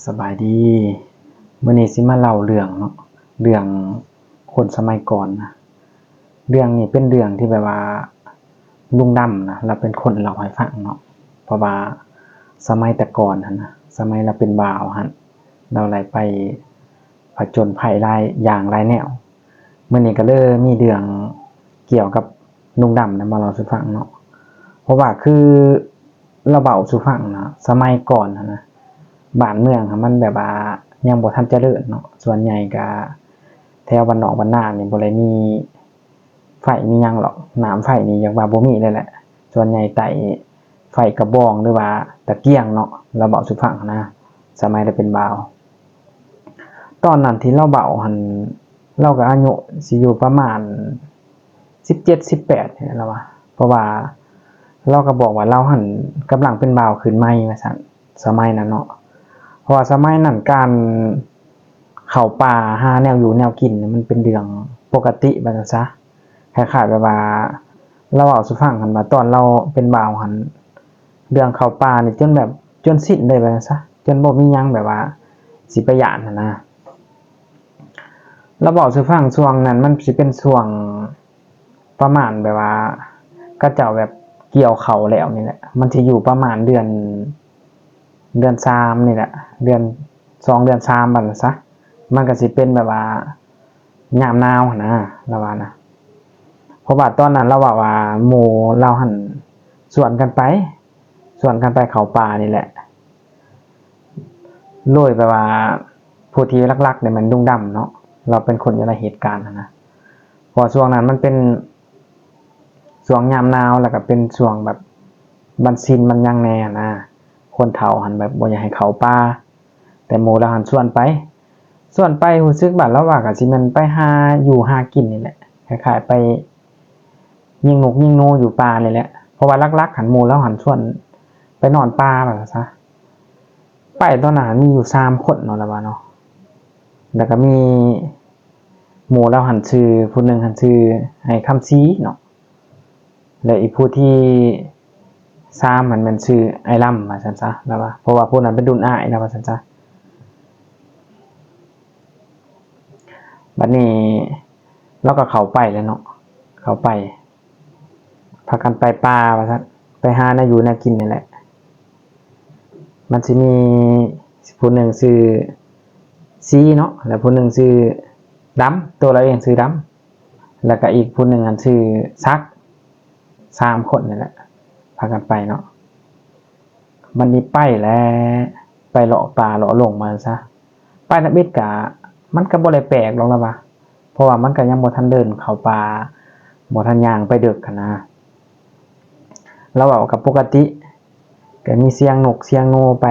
ສະບາຍດີ ມື້ນີ້ຊິມາເລົ່າເລື່ອງເນາະ ເລື່ອງຄົນສະໄໝກ່ອນນະ. ເລື່ອງນີ້ເປັນເລື່ອງທີ່ແບບວ່າລຸງດຳນະ ລາວເປັນຄົນເລົ່າໃຫ້ຟັງເນາະ ເພາະວ່າສະໄໝແຕ່ກ່ອນຫັ້ນນະ ສະໄໝລາວເປັນບ່າວຫັ້ນ ລາວໄດ້ໄປຜະຈົນໄພຫຼາຍຢ່າງຫຼາຍແນວ. ມື້ນີ້ກໍເລີຍມີເລື່ອງກ່ຽວກັບລຸງດຳນະມາເລົ່າສູ່ຟັງເນາະ ເພາະວ່າຄືລາວເວົ້າສູ່ຟັງນະ ສະໄໝກ່ອນຫັ້ນນະ ບ້ານເມືອງຫັ້ນມັນແບບວ່າຍັງບໍ່ທັນຈະເລີນເນາະ ສ່ວນໃຫຍ່ກໍແຖວບ້ານນອກບ້ານນານີ້ບໍ່ໄດ້ມີໄຟມີຫຍັງຫຼອກ ນ້ຳໄຟນີ້ຢາກວ່າບໍ່ມີເລີຍແຫຼະ ສ່ວນໃຫຍ່ໄຕ້ໄຟກະບອງ ຫຼືວ່າຕະກຽງເນາະ ລາວເວົ້າສູ່ຟັງນະ ສະໄໝລາວເປັນບ່າວ. ຕອນນັ້ນທີ່ລາວເວົ້າຫັ້ນ ລາວກໍອາຍຸຊິຢູ່ປະມານສິບເຈັດ ສິບແປດນີ້ແຫຼະລາວວ່າ ເພາະວ່າລາວກໍບອກວ່າລາວຫັ້ນກຳລັງເປັນບ່າວຂຶ້ນໃໝ່ວ່າຊັ້ນ ສະໄໝນັ້ນເນາະ ເພາະວ່າສະໄໝນັ້ນການເຂົ້າປ່າຫາແນວຢູ່ແນວກິນນີ້ມັນເປັນເລື່ອງປົກກະຕິວ່າຊັ້ນຊະ ຄ້າຍໆແບບວ່າລາວເວົ້າສູ່ຟັງຫັ້ນວ່າ ຕອນລາວເປັນບ່າວຫັ້ນ ເລື່ອງເຂົ້າປ່ານີ້ຈົນແບບ ຈົນຊິນເລີຍວ່າຊັ້ນຊະ ຈົນບໍ່ມີຫຍັງແບບວ່າຊິໄປຢ້ານຫັ້ນນະ. ລາວເວົ້າສູ່ຟັງ ຊ່ວງນັ້ນມັນຊິເປັນຊ່ວງປະມານແບບວ່າ ເຂົາເຈົ້າແບບກ່ຽວເຂົ້າແລ້ວນີ້ແຫຼະ ມັນຊິຢູ່ປະມານເດືອນ ເດືອນສາມນີ້ແຫຼະ ເດືອນສອງ ເດືອນສາມວ່າຊັ້ນຊະ ມັນກໍຊິເປັນແບບວ່າຍາມໜາວຫັ້ນນະ ລາວວ່ານະ. ເພາະວ່າຕອນນັ້ນລາວເວົ້າວ່າ ໝູ່ລາວຫັ້ນຊວນກັນໄປ ຊວນກັນໄປເຂົ້າປ່ານີ້ແຫຼະ ໂດຍແບບວ່າຜູ້ທີ່ຫຼັກໆນີ້ແມ່ນລຸງດຳເນາະ ລາວເປັນຄົນຢູ່ໃນເຫດການຫັ້ນນະ ເພາະວ່າຊ່ວງນັ້ນມັນເປັນຊ່ວງຍາມໜາວ ແລ້ວກໍເປັນຊ່ວງແບບວັນສິນວັນຫຍັງແດ່ຫັ້ນນະ ຄົນເຖົ້າຫັ້ນແບບບໍ່ຢາກໃຫ້ເຂົ້າປ່າ ແຕ່ໝູ່ລາວຫັ້ນຊວນໄປ ຊວນໄປ ຮູ້ສຶກວ່າລາວວ່າກໍຊິແມ່ນໄປຫາຢູ່ຫາກິນນີ້ແຫຼະ ຄ້າຍໆໄປຍິງນົກຍິງໜູຢູ່ປ່ານີ້ແຫຼະ ເພາະວ່າຫຼັກໆຫັ້ນໝູ່ລາວຫັ້ນຊວນໄປນອນປ່າວ່າຊັ້ນຊະ. ໄປຕອນນັ້ນມີຢູ່ສາມຄົນເນາະ ລາວວ່າເນາະ ແລ້ວກໍມີໝູ່ລາວຫັ້ນຊື່ ຜູ້ໜຶ່ງຫັ້ນຊື່ອ້າຍຄຳສີເນາະ ແລະ ອີກຜູ້ທີສາມຫັ້ນແມ່ນຊື່ອ້າຍລຳວ່າຊັ້ນຊະ ລາວວ່າ ເພາະວ່າຜູ້ນັ້ນເປັນລຸ້ນອ້າຍລາວວ່າຊັ້ນຊະ. ບັດນີ້ລາວກໍເຂົ້າໄປແລ້ວເນາະ ເຂົ້າໄປ ພາກັນໄປປ່າວ່າຊັ້ນ ໄປຫາແນວຢູ່ແນວກິນນີ້ແຫຼະ ມັນຊິມີຜູ້ໜຶ່ງຊື່ສີເນາະ ແລະ ຜູ້ໜຶ່ງຊື່ດຳ ຕົວລາວເອງຊື່ດຳ ແລ້ວກໍອີກຜູ້ໜຶ່ງຫັ້ນຊື່ສັກ ສາມຄົນນີ້ແຫຼະ ພາກັນໄປເນາະ. ບັດນີ້ໄປແຫຼະ ໄປເລາະປ່າເລາະດົງວ່າຊັ້ນຊະ ໄປທຳອິດກະ ມັນກະບໍ່ໄດ້ແປກດອກລາວວ່າ ເພາະວ່າມັນກະຍັງບໍ່ທັນເດີນເຂົ້າປ່າ ບໍ່ທັນຍ່າງໄປເດິກຫັ້ນນະ. ລາວເວົ້າກະປົກກະຕິ ກະມີສຽງນົກສຽງໜູໄປ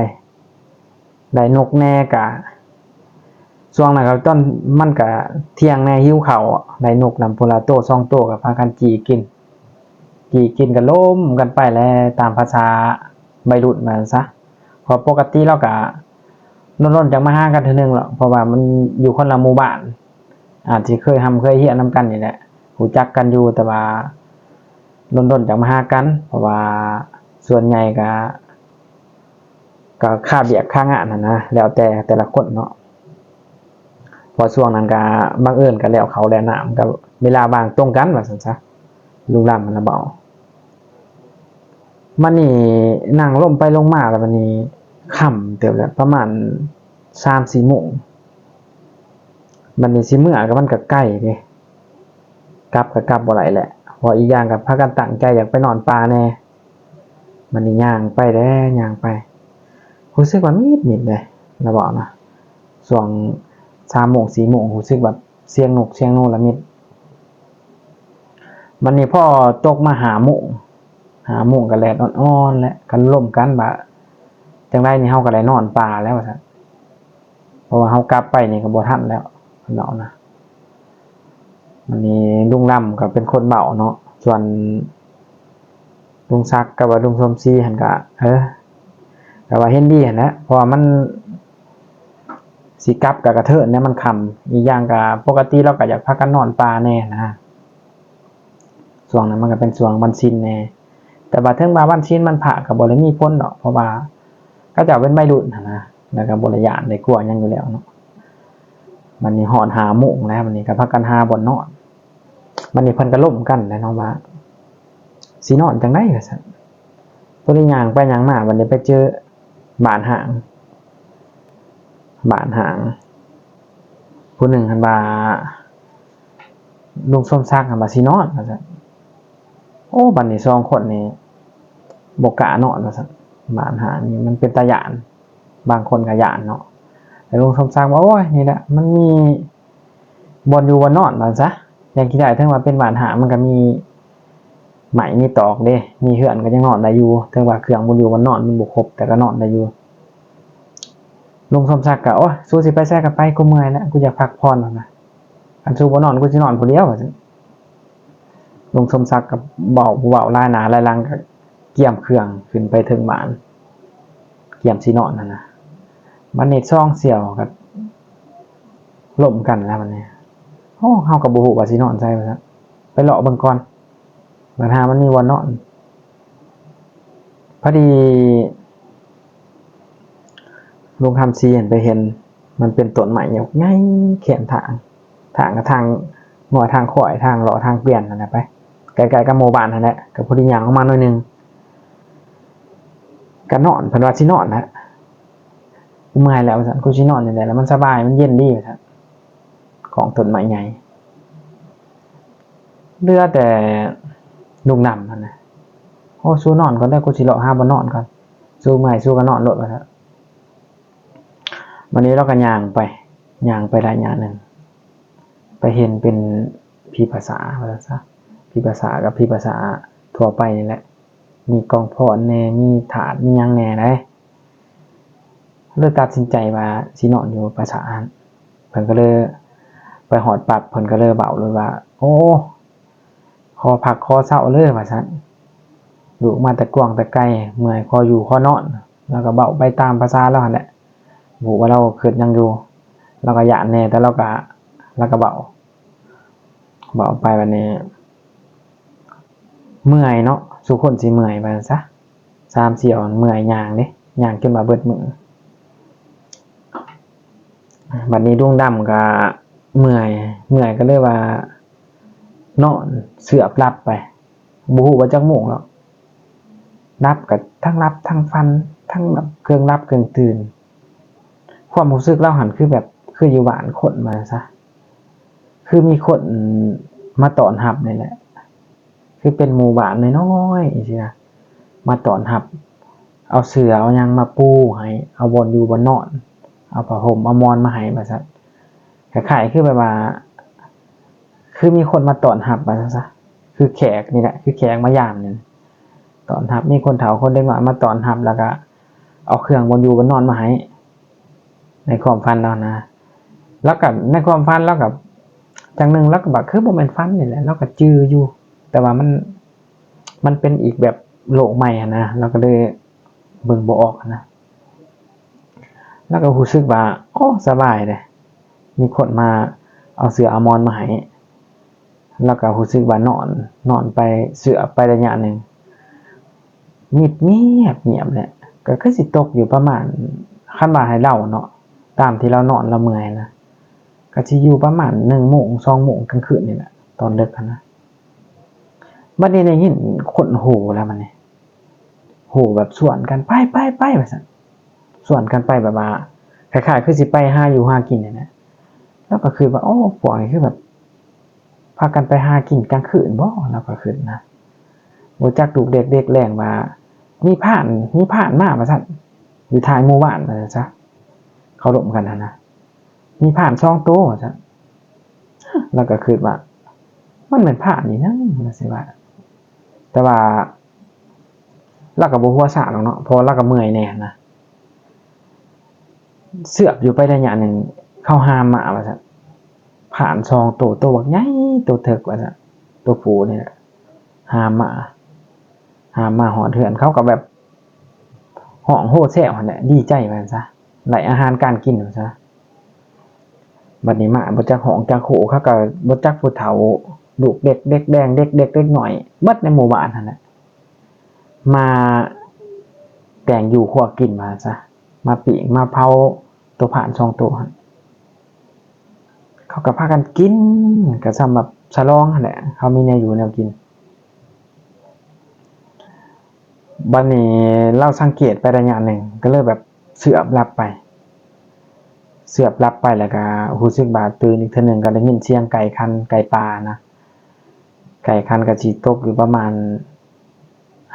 ໄດ້ນົກແດ່ ກະຊ່ວງນັ້ນກະຕອນມັນກະທ່ຽງແດ່ ຫິວເຂົ້າ ໄດ້ນົກນຳພຸ້ນລະໂຕສອງໂຕ ກະພາກັນຈີ່ກິນ ຈີ່ກິນກະລົມກັນໄປແຫຼະ ຕາມພາສາໄວລຸ້ນວ່າຊັ້ນຊະ ເພາະປົກກະຕິລາວກະດົນໆຈັ່ງມາຫາກັນເທື່ອໜຶ່ງແຫຼະ ເພາະວ່າມັນຢູ່ຄົນລະໝູ່ບ້ານ ອາດຊິເຄີຍຮ່ຳເຄີຍຮຽນນຳກັນນີ້ແຫຼະ ຮູ້ຈັກກັນຢູ່ ແຕ່ວ່າດົນໆຈັ່ງມາຫາກັນ ເພາະວ່າສ່ວນໃຫຍ່ກະ ກໍຄາວຽກຄາງານຫັ້ນນະ ແລ້ວແຕ່ແຕ່ລະຄົນເນາະ ເພາະຊ່ວງນັ້ນກະບັງເອີນກະແລ້ວເຂົ້າແລ້ວນ້ຳ ກະເວລາວ່າງຕົງກັນວ່າຊັ້ນຊະ ລຸງລຳຫັ້ນລະເວົ້າ. ບັດນີ້ນັ່ງລົມໄປລົມມາແລ້ວ ບັດນີ້ຄ່ຳເຕີບແລ້ວ ປະມານສາມສີ່ໂມງ ບັດນີ້ຊິເມືອກະມັນກະໄກເດ້ ກັບກະກັບບໍ່ໄດ້ແຫຼະ ເພາະອີກຢ່າງກະພາກັນຕັ້ງໃຈຢາກໄປນອນປ່າແດ່ ບັດນີ້ຍ່າງໄປແດ່ ຍ່າງໄປ ຮູ້ສຶກວ່າມິດໆເດ້ ລາວເວົ້ານະ ຊ່ວງສາມໂມງສີ່ໂມງ ຮູ້ສຶກແບບສຽງນົກສຽງໜູລະມິດ ບັດນີ້ພໍຕົກມາຫ້າໂມງ ຫ້າໂມງກະແດດອ່ອນໆແຫຼະ ກັນລົມກັນວ່າ ຈັ່ງໃດນີ້ເຮົາກະໄດ້ນອນປ່າແລ້ວວ່າຊັ້ນ ເພາະວ່າເຮົາກັບໄປນີ້ກະບໍ່ທັນແລ້ວ ເພິ່ນເວົ້ານະ. ບັດນີ້ລຸງລຳກະເປັນຄົນເວົ້າເນາະ ສ່ວນລຸງສັກກັບວ່າລຸງສົມສີຫັ້ນກະ ເອີ ກະວ່າເຫັນດີຫັ້ນແຫຼະ ເພາະວ່າມັນຊິກັບກະກະເທີນແດ່ ມັນຄ່ຳ ອີກຢ່າງກະປົກກະຕິລາວກະຢາກພາກັນນອນປ່າແດ່ຫັ້ນນະ ຊ່ວງນັ້ນມັນກະເປັນຊ່ວງວັນສິນແດ່ ແຕ່ວ່າເຖິງວ່າວັນສິນວັນພະກະບໍ່ໄດ້ມີຜົນດອກ ເພາະວ່າເຂົາເຈົ້າເປັນໄວລຸ້ນຫັ້ນນະ ແລ້ວກໍບໍ່ໄດ້ຢ້ານໄດ້ກົວຫຍັງຢູ່ແລ້ວເນາະ. ບັດນີ້ຮອດຫ້າໂມງແລ້ວ ບັດນີ້ກໍພາກັນຫາບ່ອນນອນ. ບັດນີ້ເພິ່ນກໍລົມກັນແຫຼະເນາະວ່າ ຊິນອນຈັ່ງໃດວ່າຊັ້ນ. ພໍດີຍ່າງໄປຍ່າງມາ ບັດນີ້ໄປເຈີບ້ານຮ້າງ ບ້ານຮ້າງ ຜູ້ໜຶ່ງຫັ້ນວ່າ ລຸງສົມສັກຫັ້ນວ່າຊິນອນວ່າຊັ້ນ. ໂອ້ ບັດນີ້ສອງຄົນນີ້ບໍ່ກ້ານອນວ່າຊັ້ນ. ບ້ານຮ້າງນີ້ມັນເປັນຕາຢ້ານ ບາງຄົນກໍຢ້ານເນາະ. ແຕ່ລຸງສົມສັກວ່າ ໂອ້ຍ ນີ້ແຫຼະ ມັນມີບ່ອນຢູ່ບ່ອນນອນວ່າຊັ້ນຊະ. ຢ່າງທີ່ໃດເຖິງວ່າເປັນບ້ານຮ້າງ ມັນກໍມີໄມ້ມີຕອກເດ້ ມີເຮືອນກໍຍັງນອນໄດ້ຢູ່. ເຖິງວ່າເຄື່ອງບໍ່ຢູ່ບໍ່ນອນ ມັນບໍ່ຄົບ ແຕ່ກໍນອນໄດ້ຢູ່. ລຸງສົມສັກກໍ ໂອ້ຍ ສູຊິໄປໃສກໍໄປ ກູເມື່ອຍແລ້ວ ກູຢາກພັກຜ່ອນ ວ່າຊັ້ນ. ຄັນສູບໍ່ນອນ ກູຊິນອນຜູ້ດຽວ ວ່າຊັ້ນ. ລຸງສົມສັກກໍເວົ້າ ເວົ້າຫຼາຍໜ້າຫຼາຍຫຼັງ ກໍກຽມເຄື່ອງຂຶ້ນໄປເທິງບ້ານ ກຽມຊິນອນຫັ້ນນະ. ບັດນີ້ສອງສ່ຽວກໍລົມກັນແລ້ວ ບັດນີ້ ໂອ້ ເຮົາກໍບໍ່ຮູ້ວ່າຊິນອນໃສ ວ່າຊັ້ນ. ໄປເລາະເບິ່ງກ່ອນ ບັດຫາມັນມີບ່ອນນອນ. ພໍດີລຸງຄຳສີຫັ້ນໄປເຫັນ ມັນເປັນຕົ້ນໄມ້ໃຫຍ່ແຄມທາງ ທາງກໍທາງງົວທາງຄວາຍ ທາງເລາະທາງປ່ຽນຫັ້ນແຫຼະ ໄປໃກ້ໆກັບໝູ່ບ້ານຫັ້ນແຫຼະ. ກໍພໍດີຍ່າງອອກມາໜ້ອຍໜຶ່ງ ກໍນອນ ເພິ່ນວ່າຊິນອນແຫຼະ. ກູເມື່ອຍແລ້ວ ວ່າຊັ້ນ ກູຊິນອນນີ້ແຫຼະ ແລ້ວມັນສະບາຍ ມັນເຢັນດີ ວ່າຊັ້ນ ຂອງຕົ້ນໄມ້ໃຫຍ່. ເຫຼືອແຕ່ລຸງນຳຫັ້ນນະ ໂອ້ ສູນອນກ່ອນເດີ ກູຊິເລາະຫາບ່ອນນອນກ່ອນ ສູເມື່ອຍ ສູກໍນອນໂລດ ວ່າຊັ້ນ. ບັດນີ້ລາວກໍຍ່າງໄປ ຍ່າງໄປໄລຍະໜຶ່ງ ໄປເຫັນເປັນຜີປາສາ ວ່າຊັ້ນຊະ. ຜີປາສາກໍຜີປາສາທົ່ວໄປນີ້ແຫຼະ ມີກອງຟອນແດ່ ມີທາດ ມີຫຍັງແດ່ໃດ. ເລີຍຕັດສິນໃຈວ່າຊິນອນຢູ່ປາສາດຫັ້ນ. ເພິ່ນກໍເລີຍໄປຮອດປັບ ເພິ່ນກໍເລີຍເວົ້າເລີຍວ່າ ໂອ້ ຂໍພັກຂໍເຊົາເລີຍ ວ່າຊັ້ນ. ລູກມາແຕ່ກວ້າງແຕ່ໄກ ເມື່ອຍ ຂໍຢູ່ຂໍນອນ. ລາວກໍເວົ້າໄປຕາມພາສາລາວຫັ້ນແຫຼະ ບໍ່ຮູ້ວ່າລາວຄິດຫຍັງຢູ່. ລາວກໍຢ້ານແດ່ ແຕ່ລາວກໍ ລາວກໍເວົ້າ ເວົ້າໄປ. ບັດນີ້ເມື່ອຍເນາະ ສູ່ຄົນຊິເມື່ອຍ ວ່າຊັ້ນຊະ. ສາມສີ່ອອນເມື່ອຍຍ່າງເດ້ ຍ່າງຈົນວ່າເບິດມື້. ບັດນີ້ລຸງດຳກໍເມື່ອຍ ເມື່ອຍກໍເລີຍວ່ານອນເຊືອບຫຼັບໄປ ບໍ່ຮູ້ວ່າຈັກໂມງແລ້ວ. ຫຼັບກໍທັງຫຼັບທັງຝັນ ທັງແບບເຄິ່ງຫຼັບເຄິ່ງຕື່ນ. ຄວາມຮູ້ສຶກລາວຫັ້ນຄືແບບ ຄືຢູ່ບ້ານຄົນວ່າຊັ້ນຊະ ຄືມີຄົນມາຕ້ອນຮັບນີ້ແຫຼະ ຄືເປັນໝູ່ບ້ານນ້ອຍໆ ຈັ່ງຊີ້ນະ ມາຕ້ອນຮັບ ເອົາເສື່ອເອົາຫຍັງມາປູໃຫ້ ເອົາບ່ອນຢູ່ບ່ອນນອນ ເອົາຜ້າຫົ່ມເອົາໝອນມາໃຫ້ວ່າຊັ້ນ. ຄ້າຍໆຄືແບບວ່າ ຄືມີຄົນມາຕ້ອນຮັບວ່າຊັ້ນຊະ ຄືແຂກນີ້ແຫຼະ ຄືແຂກມາຢາມນີ້ ຕ້ອນຮັບ ມີຄົນເຖົ້າຄົນເດັກນ້ອຍມາຕ້ອນຮັບ ແລ້ວກໍເອົາເຄື່ອງບ່ອນຢູ່ບ່ອນນອນມາໃຫ້ ໃນຄວາມຝັນລາວນະ. ລາວກໍ ໃນຄວາມຝັນລາວກໍ ຈັ່ງໜຶ່ງລາວກໍວ່າຄືບໍ່ແມ່ນຝັນນີ້ແຫຼະ ລາວກໍຈື່ຢູ່ ແຕ່ວ່າມັນ ມັນເປັນອີກແບບໂລກໃໝ່ຫັ້ນນະ ລາວກໍເລີຍເບິ່ງບໍ່ອອກຫັ້ນນະ. ລາວກໍຮູ້ສຶກວ່າ ໂອ້ ສະບາຍເດ້ ມີຄົນມາເອົາເສື່ອເອົາໝອນມາໃຫ້. ລາວກໍຮູ້ສຶກວ່ານອນ ນອນໄປເຊືອບໄປໄລຍະໜຶ່ງ ມິດງຽບງຽບແຫຼະ ກໍຄືຊິຕົກຢູ່ປະມານ ຄັນວ່າໃຫ້ເດົາເນາະ ຕາມທີ່ລາວນອນລາວເມື່ອຍນະ ກໍຊິຢູ່ປະມານໜຶ່ງໂມງສອງໂມງກາງຄືນນີ້ແຫຼະ ຕອນເດິກຫັ້ນນະ. ບັດນີ້ໄດ້ຍິນຄົນໂຫ່ແລ້ວ ບັດນີ້ໂຫ່ແບບຊວນກັນ ໄປໆໆ ວ່າຊັ້ນ ຊວນກັນໄປ ແບບວ່າຄ້າຍໆຄືຊິໄປຫາຢູ່ຫາກິນນີ້ແຫຼະ. ລາວກໍຄິດວ່າ ໂອ້ ພວກນີ້ຄືແບບພາກັນໄປຫາກິນກາງຄືນບໍ ລາວກໍຄິດນະ ບໍ່ຈັກລູກເດັກເດັກແດງວ່າ ມີພານ ມີພານມາວ່າຊັ້ນ ຢູ່ທ້າຍໝູ່ບ້ານວ່າຊັ້ນຊະ ເຂົາລົມກັນຫັ້ນນະ ມີພານສອງໂຕວ່າຊັ້ນ. ລາວກໍຄິດວ່າ ມັນແມ່ນພານອີ່ຫຍັງວ່າຊິວ່າ ແຕ່ວ່າລາວກໍບໍ່ຫົວຊາດອກເນາະ ເພາະວ່າລາວກໍເມື່ອຍແດ່ນະ. ເຊືອບຢູ່ໄປໄລຍະໜຶ່ງ ເຂົາຫາມມາວ່າຊັ້ນ ພານສອງໂຕ ໂຕບັກໃຫຍ່ ໂຕເຖິກວ່າຊັ້ນ ໂຕຜູ້ນີ້ແຫຼະ ຫາມມາ ຫາມມາຮອດເຮືອນ ເຂົາກໍແບບຮ້ອງໂຮແຊວຫັ້ນແຫຼະ ດີໃຈວ່າຊັ້ນຊະ ໄດ້ອາຫານການກິນວ່າຊັ້ນ. ບັດນີ້ມາບໍ່ຈັກຮ້ອງຈັກໂຮ ເຂົາກໍບໍ່ຈັກຜູ້ເຖົ້າ ລູກເດັກເດັກແດງ ເດັກເດັກເດັກນ້ອຍ ເບິດໃນໝູ່ບ້ານຫັ້ນແຫຼະ ມາແຕ່ງຢູ່ຄົວກິນວ່າຊັ້ນຊະ. ມາປີ້ງມາເຜົາໂຕພານສອງໂຕຫັ້ນ. ເຂົາກໍພາກັນກິນ ກໍສ່ຳແບບສະຫຼອງຫັ້ນແຫຼະ ເຂົາມີແນວຢູ່ແນວກິນ. ບັດນີ້ລາວສັງເກດໄປໄລຍະໜຶ່ງ ກໍເລີຍແບບເຊືອບຫຼັບໄປ ເຊືອບຫຼັບໄປ ແລ້ວກໍຮູ້ສຶກວ່າຕື່ນອີກເທື່ອໜຶ່ງ ກໍໄດ້ຍິນສຽງໄກ່ຂັນ ໄກ່ປ່ານະ ໄກ່ຂັນກໍຊິຕົກຢູ່ປະມານ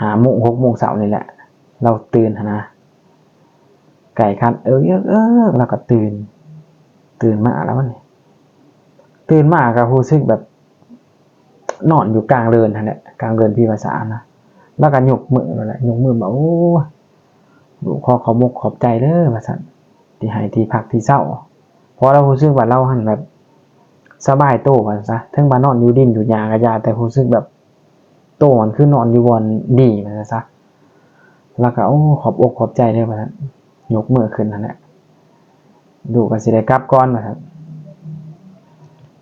ຫ້າໂມງ ຫົກໂມງເຊົ້ານີ້ແຫຼະ ລາວຕື່ນຫັ້ນນະ ໄກ່ຂັນເອິກໆ ລາວກໍຕື່ນ ຕື່ນມາແລ້ວບັດນີ້ ຕື່ນມາກໍຮູ້ສຶກແບບ ນອນຢູ່ກາງເດີ່ນຫັ້ນແຫຼະ ກາງເດີ່ນພິມາສານະ ລາວກໍຍົກມືນັ້ນແຫຼະ ຍົກມືວ່າ ໂອ້ ລູກຂໍຂອບອົກຂອບໃຈເດີ ວ່າຊັ້ນ ທີ່ໃຫ້ທີ່ພັກທີ່ເຊົາ ເພາະລາວຮູ້ສຶກວ່າລາວຫັ້ນແບບສະບາຍໂຕ ວ່າຊັ້ນຊະ ເຖິງວ່ານອນຢູ່ດິນຢູ່ຫຍ້າກໍຢ່າ ແຕ່ຮູ້ສຶກແບບໂຕມັນຄືນອນຢູ່ບ່ອນດີ ວ່າຊັ້ນຊະ ລາວກໍ ໂອ້ ຂອບອົກຂອບໃຈເດີ ວ່າຊັ້ນ ຍົກມືຂຶ້ນຫັ້ນແຫຼະ ລູກກໍຊິໄດ້ກັບກ່ອນ ວ່າຊັ້ນ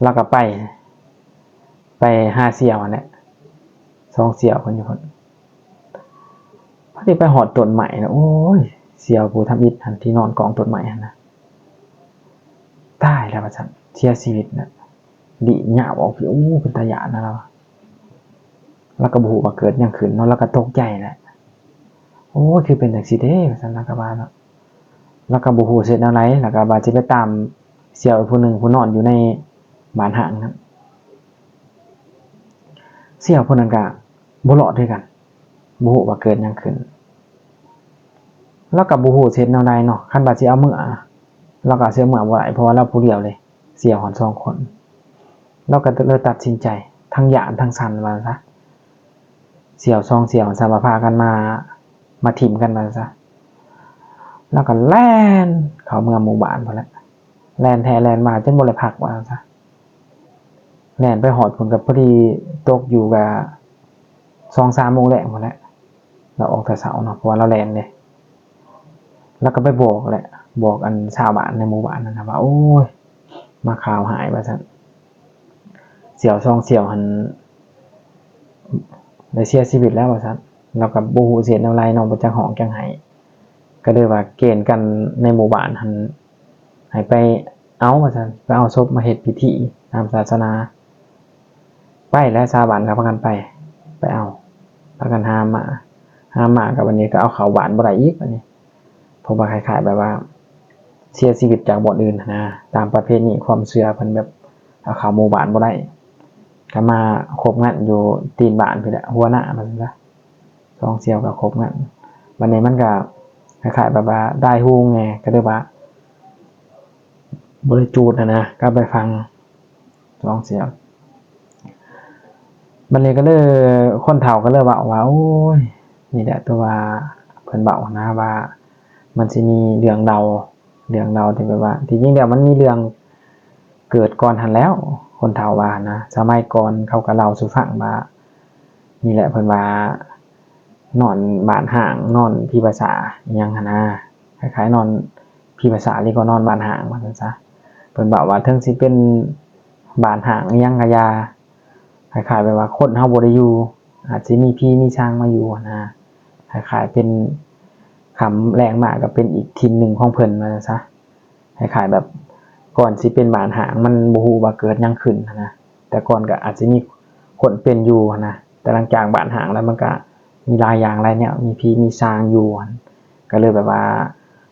ລາວກໍໄປ ໄປຫາສ່ຽວຫັ້ນແຫຼະ ສອງສ່ຽວເພິ່ນຢູ່ພຸ້ນ ພໍດີໄປຮອດຕົ້ນໄມ້ນະ ໂອ້ຍ ສ່ຽວຜູ້ທຳອິດຫັ້ນ ທີ່ນອນກອງຕົ້ນໄມ້ຫັ້ນນະ ຕາຍແລ້ວວ່າຊັ້ນ ເສຍຊີວິດນະ ດີດຍາວອອກ ໂອ້ ເປັນຕາຢ້ານນະລາວ ລາວກໍບໍ່ຮູ້ວ່າເກີດຫຍັງຂຶ້ນເນາະ ລາວກໍຕົກໃຈແຫຼະ ໂອ້ຍ ຄືເປັນຈັ່ງຊີ້ເດ້ ວ່າຊັ້ນ ລາວກໍວ່າເນາະ ລາວກໍບໍ່ຮູ້ຊິເຮັດແນວໃດ ລາວກໍວ່າຊິໄປຕາມສ່ຽວອີກຜູ້ໜຶ່ງ ຜູ້ນອນຢູ່ໃນບ້ານຮ້າງນັ້ນ ສ່ຽວຜູ້ນັ້ນກໍບໍ່ລອດຄືກັນ ບໍ່ຮູ້ວ່າເກີດຫຍັງຂຶ້ນ ລາວກໍບໍ່ຮູ້ຊິເຮັດແນວໃດເນາະ ຄັນວ່າຊິເອົາເມືອ ລາວກໍຊິເອົາເມືອບໍ່ໄດ້ ເພາະວ່າລາວຜູ້ດຽວເດ້ ສ່ຽວຮອດສອງຄົນ ລາວກໍເລີຍຕັດສິນໃຈ ທັງຢ້ານທັງສັ່ນວ່າຊັ້ນຊະ ສ່ຽວສອງສ່ຽວສາມາດພາກັນມາ ມາຖິ້ມກັນວ່າຊັ້ນຊະ ລາວກໍແລ່ນເຂົ້າເມືອໝູ່ບ້ານພຸ້ນແຫຼະ ແລ່ນແທ້ແລ່ນມາຈົນບໍ່ໄດ້ພັກວ່າຊັ້ນຊະ ແລ່ນໄປຮອດພຸ້ນກໍພໍດີຕົກຢູ່ກະສອງສາມໂມງແລງພຸ້ນແຫຼະ ລາວອອກແຕ່ເຊົ້າເນາະ ເພາະວ່າລາວແລ່ນເດ້ ລາວກໍໄປບອກແຫຼະ ບອກອັນຊາວບ້ານໃນໝູ່ບ້ານນັ້ນນະວ່າ ໂອ້ຍ ມາຂ່າວຮ້າຍວ່າຊັ້ນ ສ່ຽວສອງສ່ຽວຫັ້ນໄດ້ເສຍຊີວິດແລ້ວວ່າຊັ້ນ ລາວກໍບໍ່ຮູ້ຊິເຮັດແນວໃດເນາະ ບໍ່ຈັກຮ້ອງຈັກໄຫ້ ກໍເລີຍວ່າເກນກັນໃນໝູ່ບ້ານຫັ້ນ ໃຫ້ໄປເອົາວ່າຊັ້ນ ໄປເອົາສົບມາເຮັດພິທີຕາມສາສະໜາ ໄປແຫຼະ ຊາວບ້ານກໍພາກັນໄປ ໄປເອົາ ພາກັນຫາມາ ຫາມາກໍບັດນີ້ກໍເອົາເຂົ້າບ້ານບໍ່ໄດ້ອີກບັດນີ້ ເພາະວ່າຄ້າຍໆແບບວ່າເສຍຊີວິດຈາກບ່ອນອື່ນຫັ້ນນະ ຕາມປະເພນີຄວາມເຊື່ອເພິ່ນແບບເອົາເຂົ້າໝູ່ບ້ານບໍ່ໄດ້ ກໍມາຄົບງັນຢູ່ຕີນບ້ານພຸ້ນແຫຼະ ຫົວໜ້າວ່າຊັ້ນຊະ ສອງສ່ຽວກໍຄົບງັນ ບັດນີ້ມັນກໍຄ້າຍໆແບບວ່າຕາຍໂຫງແດ່ ກໍເລີຍວ່າບໍ່ໄດ້ຈູດຫັ້ນນະ ກັບໄປຝັງ ສອງສ່ຽວ ບັດນີ້ກໍເລີຍ ຄົນເຖົ້າກໍເລີຍເວົ້າວ່າ ໂອ້ຍ ນີ້ແຫຼະ ຕົວວ່າເພິ່ນເວົ້ານະວ່າ ມັນຊິມີເລື່ອງເລົ່າ ເລື່ອງເລົ່າທີ່ແບບວ່າ ທີ່ຈິງແລ້ວມັນມີເລື່ອງເກີດກ່ອນຫັ້ນແລ້ວ ຄົນເຖົ້າວ່ານະ ສະໄໝກ່ອນເຂົາກໍເລົ່າສູ່ຟັງວ່າ ນີ້ແຫຼະ ເພິ່ນວ່າ ນອນບ້ານຮ້າງ ນອນຜີພາສາອີ່ຫຍັງຫັ້ນນະ ຄ້າຍໆນອນຜີພາສາ ຫຼືກໍນອນບ້ານຮ້າງວ່າຊັ້ນຊະ ເພິ່ນເວົ້າວ່າເຖິງຊິເປັນບ້ານຮ້າງອີ່ຫຍັງກໍຢ່າ ຄ້າຍໆແບບວ່າຄົນເຮົາບໍ່ໄດ້ຢູ່ ອາດຊິມີຜີມີສາງມາຢູ່ຫັ້ນນະ ຄ້າຍໆເປັນຄ່ຳແລງມາກໍເປັນອີກຖິ່ນໜຶ່ງຂອງເພິ່ນວ່າຊັ້ນຊະ ຄ້າຍໆແບບກ່ອນຊິເປັນບ້ານຮ້າງ ມັນບໍ່ຮູ້ວ່າເກີດຫຍັງຂຶ້ນຫັ້ນນະ ແຕ່ກ່ອນກໍອາດຊິມີຄົນເປັນຢູ່ຫັ້ນນະ ແຕ່ຫຼັງຈາກບ້ານຮ້າງແລ້ວ ມັນກໍມີຫຼາຍຢ່າງຫຼາຍແນວ ມີຜີມີສາງຢູ່ຫັ້ນ ກໍເລີຍແບບວ່າ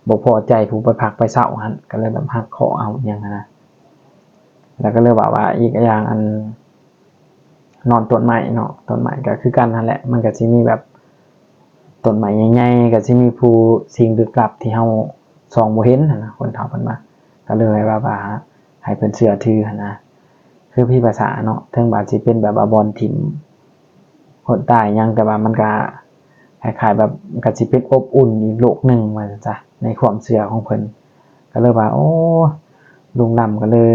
ບໍ່ພໍໃຈຜູ້ໄປພັກໄປເຊົາຫັ້ນ ກໍເລີຍແບບຫັກເຄາະເອົາອີ່ຫຍັງຫັ້ນນະ ແລ້ວກໍເລີຍເວົ້າວ່າ ອີກຢ່າງ ອັນ ນອນຕົ້ນໄມ້ເນາະ ຕົ້ນໄມ້ກໍຄືກັນຫັ້ນແຫຼະ ມັນກໍຊິມີແບບ ຕົ້ນໄມ້ໃຫຍ່ໆ ກໍຊິມີຜູ້ ສິ່ງລຶກລັບທີ່ເຮົາສ່ອງບໍ່ເຫັນຫັ້ນນະ ຄົນເຖົ້າເພິ່ນວ່າ ກໍເລີຍວ່າ ວ່າໃຫ້ເພິ່ນເຊື່ອຖືຫັ້ນນະ ຄືຜີພາສາເນາະ ເຖິງວ່າຊິເປັນແບບວ່າບ່ອນຖິ້ມຄົນຕາຍຫຍັງ ແຕ່ວ່າມັນກໍຄ້າຍໆແບບ ກໍຊິເປັນອົບອຸ່ນອີກໂລກໜຶ່ງວ່າຊັ້ນຊະ ໃນຄວາມເຊື່ອຂອງເພິ່ນ ກໍເລີຍວ່າ ໂອ້ ລຸງນຳກໍເລີຍ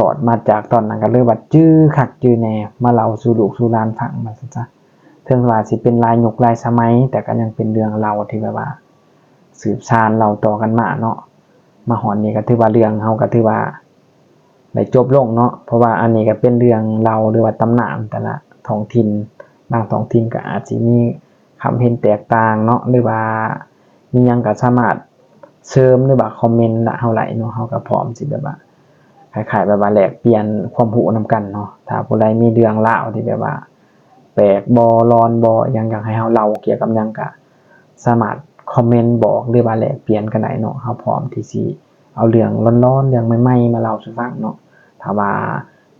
ລອດມາຈາກຕອນນັ້ນກໍເລີຍວ່າຈື່ຄັກຈື່ແນ່ ມາເລົ່າສູ່ລູກສູ່ຫຼານຟັງວ່າຊັ້ນຊະ ເຖິງວ່າຊິເປັນຫຼາຍຍຸກຫຼາຍສະໄໝ ແຕ່ກໍຍັງເປັນເລື່ອງເລົ່າທີ່ແບບວ່າສືບສານເລົ່າຕໍ່ກັນມາເນາະ ມາຮອດນີ້ກໍຖືວ່າເລື່ອງເຮົາກໍຖືວ່າໄດ້ຈົບລົງເນາະ ເພາະວ່າອັນນີ້ກໍເປັນເລື່ອງເລົ່າ ຫຼືວ່າຕຳນານແຕ່ລະທ້ອງຖິ່ນ ບາງທ້ອງຖິ່ນກໍອາດຊິມີຄຳເຫັນແຕກຕ່າງເນາະ ຫຼືວ່າ ມີຫຍັງກໍສາມາດເສີມ ຫຼືວ່າຄອມເມັນເຮົາໄດ້ເນາະ ເຮົາກໍພ້ອມຊິແບບວ່າ ຄ້າຍໆແບບວ່າແລກປ່ຽນຄວາມຮູ້ນຳກັນເນາະ ຖ້າຜູ້ໃດມີເລື່ອງລາວທີ່ແບບວ່າແປກບໍ່ ຫຼອນບໍ່ ຫຍັງ ຢາກໃຫ້ເຮົາເລົ່າກ່ຽວກັບຫຍັງ ກໍສາມາດຄອມເມັນບອກ ຫຼືວ່າແລກປ່ຽນກັນໄດ້ເນາະ ເຮົາພ້ອມທີ່ຊິເອົາເລື່ອງຫຼອນໆ ເລື່ອງໃໝ່ໆມາເລົ່າສູ່ຟັງເນາະ ຖ້າວ່າ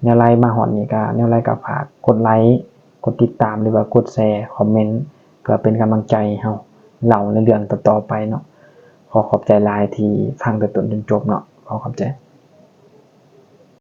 ແນວໃດມາຮອດນີ້ກໍ ແນວໃດກໍຝາກກົດໄລ ກົດຕິດຕາມ ຫຼືວ່າກົດແຊ ຄອມເມັນ ເພື່ອເປັນກຳລັງໃຈໃຫ້ເຮົາເລົ່າໃນເລື່ອງຕໍ່ໆໄປເນາະ ຂໍຂອບໃຈຫຼາຍທີ່ຟັງແຕ່ຕົ້ນຈົນຈົບເນາະ ຂໍຂອບໃຈ.